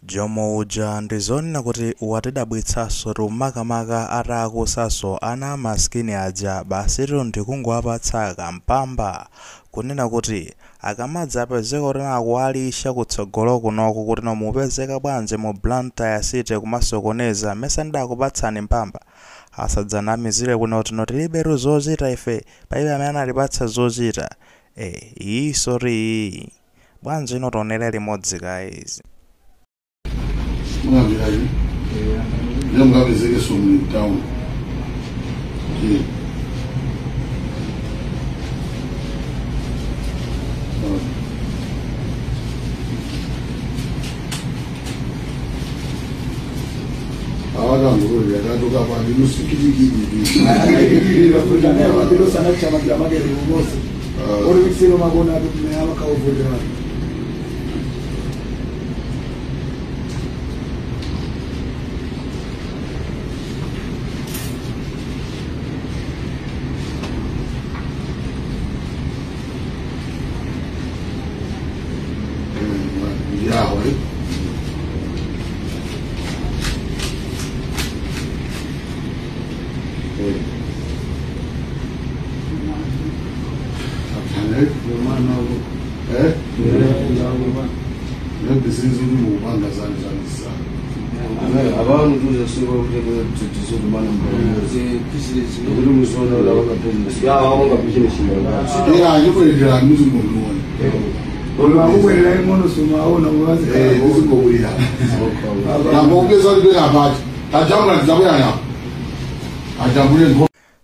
Jomo uja ndizonena kuti watidabwitsasotu makamaka atakusaso ana amasikini aja basitu ndikungowapatsa kampamba kunena kuti akamadzapezeka kuti akuwalisha kutsogolo kunoku kuti no mupezeka bwanji mu Blantyre City kumasokoneza mesa ndakupatsani mpamba asadzanamizire kuno kuti no tilibetu zochita ife palibe amene anatipatsa zochita iyi sorry bwanji ino tionere limodzi guys.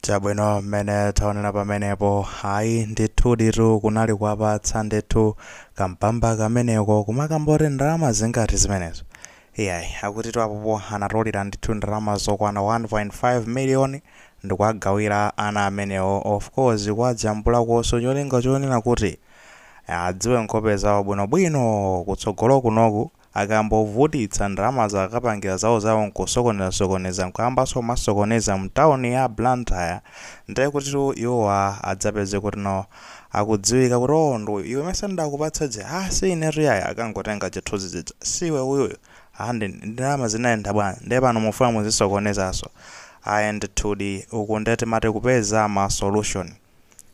Chabwino mmene taonera pamenepo hayi ndithu ditu kunali kuwapatsa ndithu kampamba kameneko kumakamboti ndalama zingati zimenezo. Iyayi akuti apopo anatolera ndithu ndalama zokwana 1.5 million ndikuwagawira ana amenewo, of course kuwajambula koso cholinga chonena kuti adziwe nkhope zawo bwinobwino kutsogolo kunoku akambovutitsa ndalama zakapangira zawo zawo nkusokoneza nkuyambanso masokoneza mtawuni ya Blantyre ndiye kuti iwowa adzapeze kuti no akudziwika kuti oh ndu iwe mese ndakupatsa je si inetu yayi akangotenga chithunzi chija siwe uyuyu andi ndalama zinayenda bwanji ndiye pano mufuna muzisokonezaso. Ayi ndithudi uku ndiye timati kupeza ma solution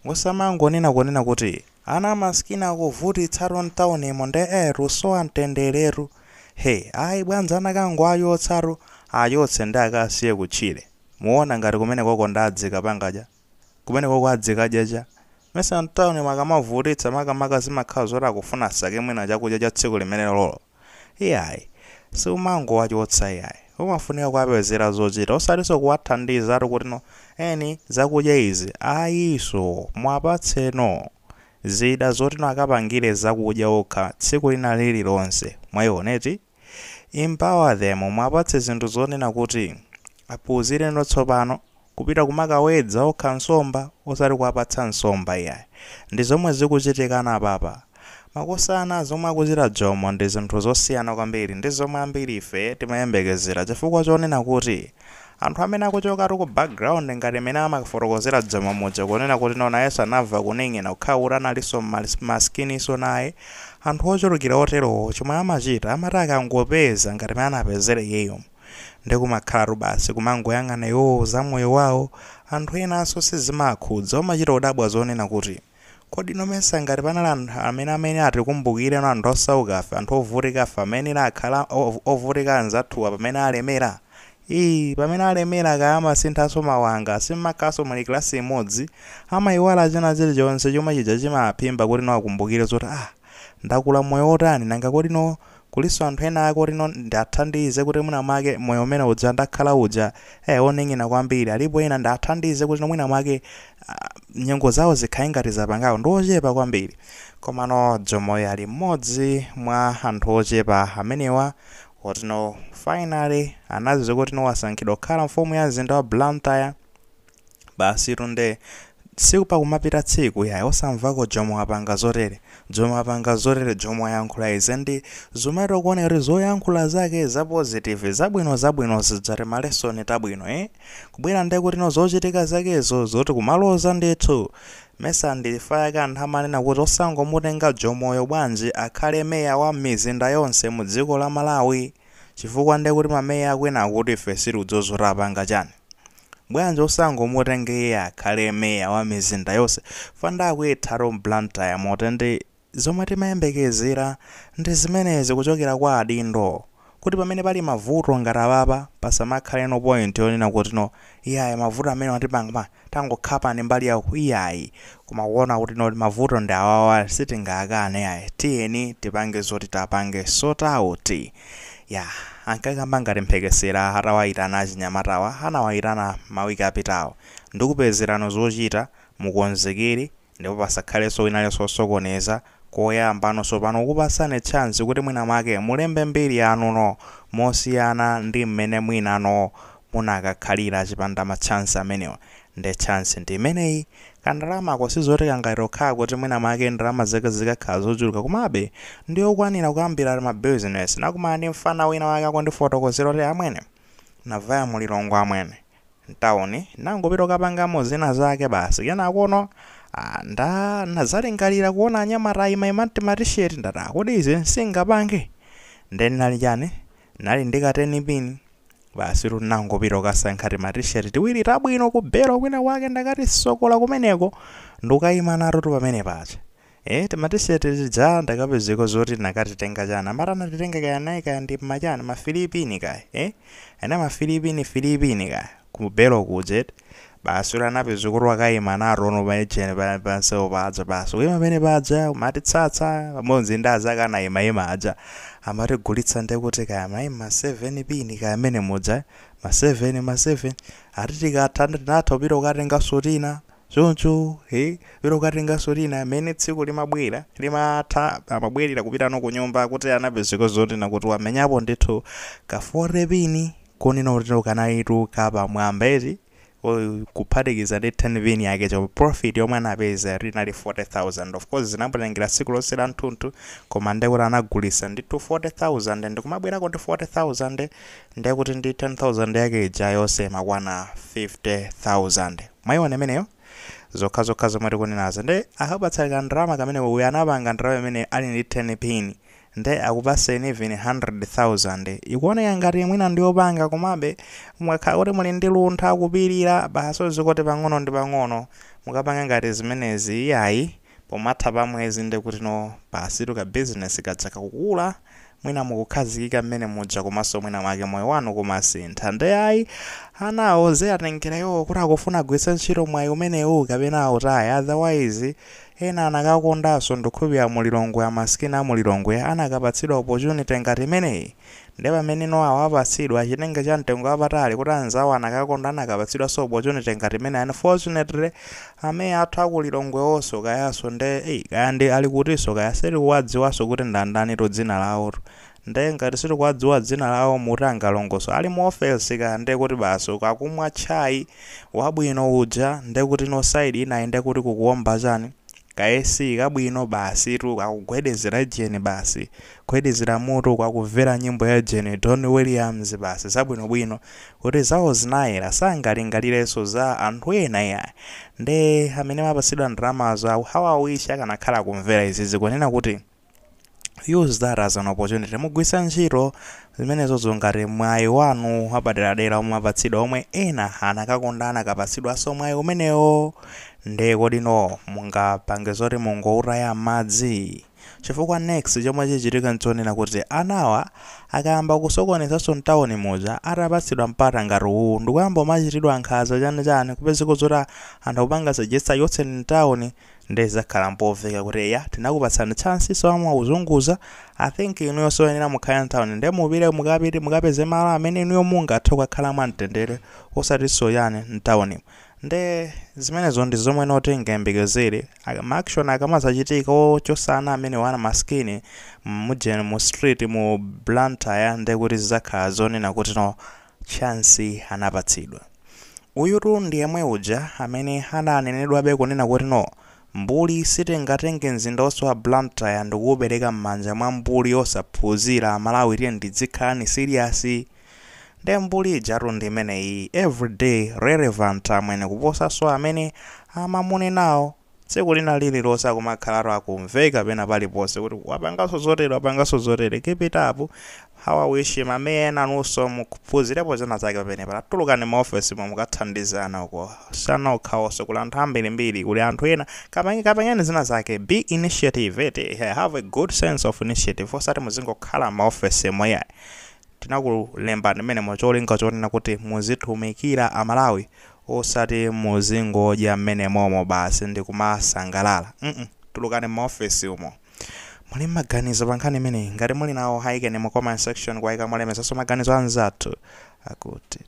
usamangonena kunena kuti ana masikini akuvutitsatu mtawunimo ndi rusowa mtendereru he ayi bwanji anakango ayotse ndi akasiye kutchire muona ngati kumene koko ndadzika pangaja kumene koko adzikadyacha mesa mtawuni makamavutitsa makamaka zimakhala zoti akufuna asake mwina chakudya cha tsiku limene lolo. Iyayi siumangowachotsa iyayi umafunika kuwapezera zochita osatinso kuwathandizatu kuti no eni zakudya izi ayiso mwapatseno zida zoti no akapangire zakudya okha tsiku lina lililonse mwayioneti empower them mwapatse zinthu zonena kuti aphunzire tsopano kupita kumakawedza okha nsomba osati kuwapatsa nsomba iyayi. Ndi zomwe zikuchitikana apapa makosana zomwe akuchita Jomo ndi zinthu zosiyana kwambiri ndi zomwe ambiri ife timayembekezera chifukwa chonena kuti anthu amene akuchokatu ku background ngati imene amafotokozera Jomo muja kunena kuti no nayenso anamva kuneng'ena kukhala kuti analinso masikiniso naye anthu ochulukira oterowo chomwe amachita amati akangopeza ngati imene anapezera iyeyo ndi kumakhalatu basi kumangoyang'ana iwowo za moyo wawo. Anthu enanso sizimakhudza omachita kudabwa zonena kuti kodi nomesa ngati panali anthu amene atikumbukire no anthu osaukafe anthu ovutikafe amene akhala ovutika anzathuwa pamene alemera pamene alemera kaya amasinthanso mawanga simmakhaso muli klasi imodzi amayiwala china chilichonse chomwe chija chimaphimba kuti no akumbukire zoti ndakula moyo wotani nanga kodi no kuliso anthu ena ake kuti no ndathandize kuti mwina mwake moyo umene uja ndakhala uja oneng'ena kwambiri alipo ena ndathandize kuti no mwina mwake nyengo zawo zikhale ngati zapangawo ndi ochepa kwambiri. Komano Jomoyo ali mmodzi mwa anthu ochepa amenewa kuti no finally anadziwa kuti no wasankhidwa kukhala mfumu ya mzinda wa Blantyre basi tunde tsiku pakumapita tsiku yayi osamvako Jomo apanga zotere. Jomo apanga zotere, Jomo ayankhula izi, ndi zomwe kuoneka kuti zoyankhula zake za positive, zabwino zabwino, zidzati ma lesson tabwino, eh? Kubwera ndi kuti no zochitika zakezo zoti kumaloza ndithu. Mesa ndifayaka anthu amanena kuti osangomutenga Jomoyo bwanji akhale meya wa mizinda yonse mu dziko la Malawi, chifukwa ndi kuti mameya akwena akuti ife sitikudziwa apanga chani. Bwanji osangomutenga iye akhale meya wa mizinda yonse? Fanda akuyithatu Blantyre mote. Ndi zomwe timayembekezera ndi zimenezi kuchokera kwa adindo, kuti pamene pali mavuto ngati apapa pasamakhale no point yonena kuti no, iyayi, mavuto amene watipanga pa tangokhapani mbali yawo, iyayi, koma kuona kuti no, mavuto ndi awawa, sitingakane ayi, tiyeni tipange zoti tapange sort out. Ya, ankakamba ngati mphekesera atawayitana achinyamatawa, anawayitana mawiki apitawo, ndikupezerano zochita, mukonzekere ndipo pasakhalenso winalenso osokoneza. Koyamba nonso pano kupasani chance kuti mwina mwake mulembe mbiri yanuno mosiyana ndi mmene mwinano munakakhalira chipanda ma chance amenewa. Ndi chance ndi imeneyi. Kandalamako sizoti kangati okhala kuti mwina mwake ndalama zake zikakhala zochuluka, komabe ndiyokwanira kuyambira ma business. Nakumana ndi mfana wina wake akundifotokozera kuti amwene, navaya mulilongo amwene mtawuni, nangopita kukapangamo zina zake basi. Kenakono nda nazalingalira kuona anyamata ayima ma T-shirt, ndati kodi izi singapange? Ndeni nali chani, nali ndi 10 pin basi, tunangopita kukasankha ma T-shirt tiwiri tabwino kubero kwina kwake, ndakati sokola kumeneko, ndikayima nato pamene pacha. Tima T-shirt tija ndakapezeka zoti nakatitenga chana, amati anatitenga kaya nayi kaya ndi machana mafilipini kaya, ena mafilipini filipini kaya kubero kuje basi. Uli anapeza kuti wakayima nato ono paechene pansewo paja basi, kuyima pamene paja kumatitsatsa pamodzi ndi azaka anayimayima aja, amatigulitsa ndekuti kaya mayi ma 7 pin kaya amene muja ma 7 ma 7, ati tikatha tinatha kupita kukatenganso tina choncho, pita kukatenganso tina. Amene tsiku limabwera limatha, amabwerera kupita no kunyumba kuti anapezeka zoti nakuti wamenyapo ndithu ka 40 pin, konena kuti kanalitu kapamwamba eti, kuphatikiza ndi 10 pin yake cho profit yomwe anapeza linali 40,000. Of course zinamutengera tsiku lonse la mthunthu, koma ndekuti anagulitsa ndithu 40,000, ndikumabwerako ndi 40,000, ndekuti ndi 10,000 yake ija yonse imakwana 50,000. Mwayiona imeneyo? Zokhazokha zomwe tikunenazo ndi akapatsa ndalama kamene uyu anapanga ndalama imene ali ndi 10 pin, nde akupaseni even 100,000, ikuoneka ngati mwina ndiyopanga, komabe mwakhala kuti muli ndi luntha kupirira basi, zikoti pang'ono ndi pang'ono mukapanga ngati zimenezi, iyayi, pomatha pa mwezi ndekuti no, basi, ka business kaja kakukula, mwina mukukhazikika mmene muja, komanso mwina mwake moyo wanu kumasintha. Nde ayi, anawo ziyatengera iwo kuti akufuna agwiritse ntchito mwayi umenewu kapena autaye. Otherwise ena anakakondanso, ndikhulupirira mulilongwe, amasikini amulilongwe anakapatsidwa opportunity ngati imeneyi. Ndi pamene no awapatsidwa chitenge cha mtengo wapatali kuti anzawo anakakonda anakapatsidwanso opportunity ngati imeneyi. Unfortunately amene athu akulilongwe onso kayaso nde ei kaya ndi ali kutinso kaya sitikuwadziwanso kuti ndandani dzina lawo. Nde ngati sitikuwadziwa dzina lawo, muti angalongoso ali mu ofesi kaya, nde kuti basi kakumwa chai wabwino uja, nde kuti no, side inayi nde kuti kukuwomba chani, ka AC kabwino basi tu, kakugwedezera jeni basi, kugwedezera mutu, kwakumvera nyimbo ya jeni Don Williams basi, zabwinobwino kuti zawo zinayera, sangalingalirenso za anthu ena ya. Nde amene mapatsidwa ndalamazo, how I wish akanakhala kumvera izizi, kunena kuti use that as an opportunity, mugwiritsa ntchito zimenezozo ngati mwayi wanu wapaderadera omwe mapatsidwa, omwe ena anakakonda anakapatsidwanso mwayi umenewo. Nde kodi no mungapange zoti mungoutaya madzi? Chifukwa next chomwe chichitika nchonena kuti anawa akayamba kusokonezanso mtawuni muja, atapatsidwa mpata ngati uwu, ndikuyamba umachitidwa nkhanza chanichani, kupezeka zoti anthu akupanga suggest achotseni mtawuni, ndi zakhala mpomveka kuti ya, tinakupatsani chance, so amwe akuzunguza. I think inuyo soyenera mukhale mtawuni, nde mupite mukapite mukapeze malo amene inuyo mungathe kukakhala mwamtendere, osatinso yani mtawuni. Nde zimenezo ndi zomwe noti ngayembekezere ma action akamazachitika ochosana amene wana maskini mujeni mu street mu Blantyre, nde kuti zidzakhala zonena kuti no, chance anapatsidwa. Uyutu ndi yemwe uja amene ananenedwabe kunena kuti no, Mbuli sitingatenge mzinda wonse wa Blantyre ndikuwupereka m'manja mwa mbuli yosaphunzira. Amalawi, tiye ndidzikhalani serious. Nde mbuli ijatu ndi imeneyi, everyday relevant amwene, kuposanso amene amamunenawo. Tsiku lina lililonse akumakhalatu akumveka pena paliponse kuti wapanganso zotere, wapanganso zotere. Keep it up. How I wish mameya enanunso muphunzirepo zina zake pamenepa. Tulukani maofesi mo, mukathandizana uko sana okhaonso. Kuli anthu ambirimbiri, kuli anthu ena. Kapangeni zina zake, be initiative eti, have a good sense of initiative, osati muzingokhala maofesi moyayi. Tinakulembani mmene cholinga chonena kuti muzitumikira Amalawi, osati muzingodya mmene momo basi ndikumasangalala. Tulukani maofesi umo. Muli maganizo pa nkhani imeneyi? Ngati muli nawo, ayikeni mu comment section, kuwayika molemezaso maganizo anzathu akuti.